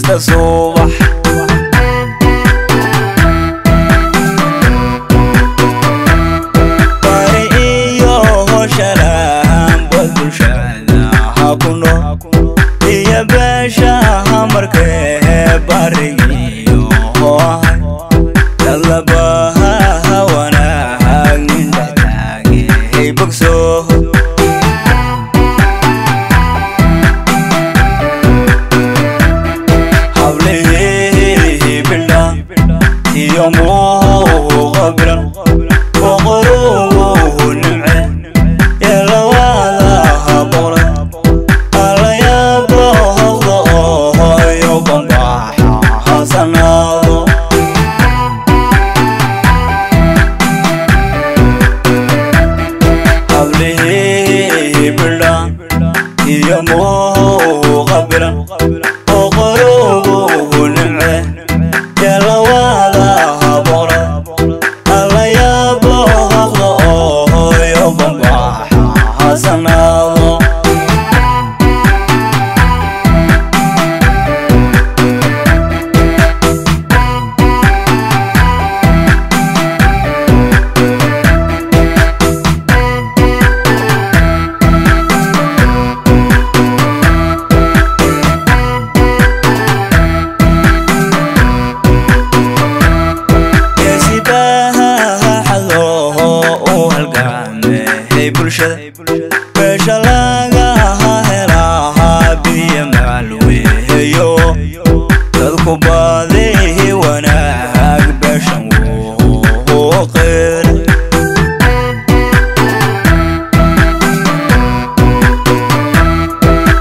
Bariida subax bari iyo hoshalaan bad bulshada ha ku nool iyo beesha markee barigiyo ahay dalabaha wanaag nin dhextaagay bogso. Hablihii bildha iyo muuqa bilan boqoruhu nimce yalawadaha boqorad alayaboqda ohoyo bambaxa hasanaado. Hablihii bildha iyo muuqa bilan boqoruhu nimce yalawadaha boqorad alayaboqda ohoyo bambaxa hasanaado. Geesibaha xadooho u halgaamay bulshada beesha laga helaha biyo macalweeyo dadku baadihi wanaag beeshan wuu qiray.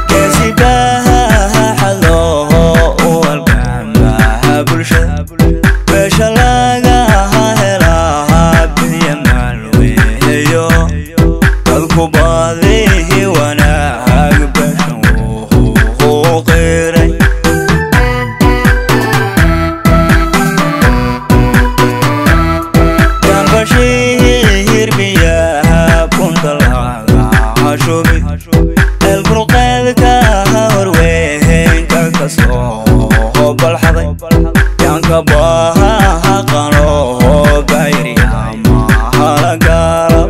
Geesibaha xadooho u halgaamaha bulshada beesha laga helaha biyo macalweeyo dadku baadihi wanaag beeshan wuu qiray. Gambashiir biyaha puntalaga shubi elburqeedka horweynka kasoo balxaday yanka baha qano bayryama halagala.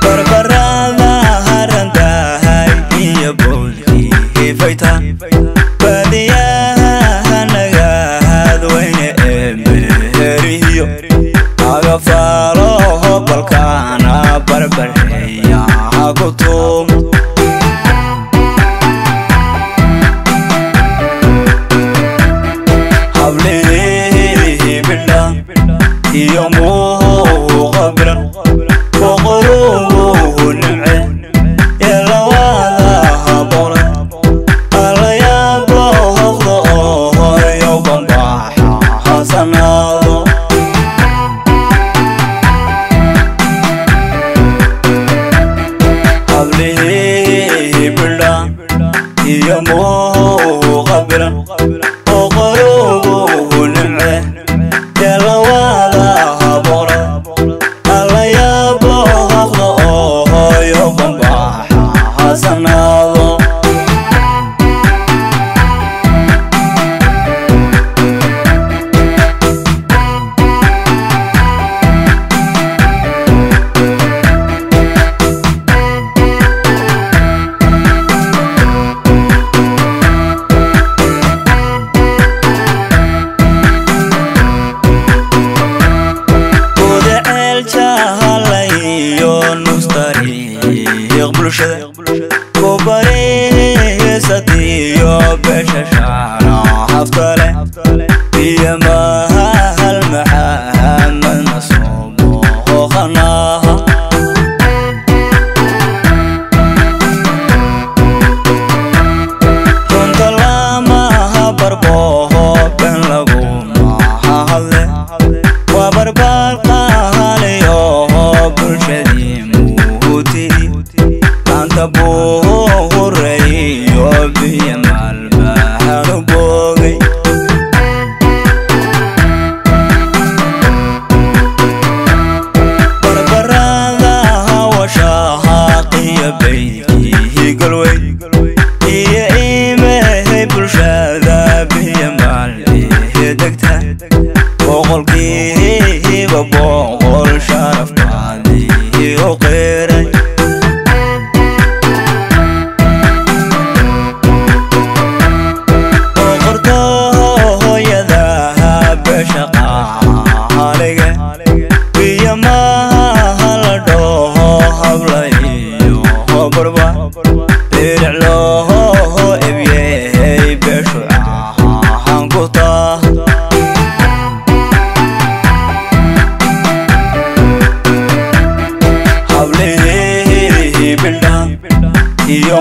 Barbarada harantahay iyo boolkii fayta badiyaha nagaad weyne ee meerihiyo agafaaloho balkaana barbarheeya ku tuum. Hablihii bildha iyo muuqa bilan boqoruhu nimce yalawadaha boqorad alayaboqda ohoyo bambaxa hasanaado. Hablihii bildha iyo muuqa bilan boqoruhu nimce yalawadaha boqorad alayaboqda ohoyo bambaxa hasanaado. Gudaceel jahalayo nustariiq bulshada ku bariisatiyo beesha shaara haftale iyo mahal maxamed nasuubo qanaha. Runta lamaha barboho ben laguma hadle waa barbaar qaaliyoho bulshadii muuti maanta buu horeeyo biyo maalbahan u boogay. Barba biric loo ebyey beeshu caan ku taa. Hablihii bildha iyo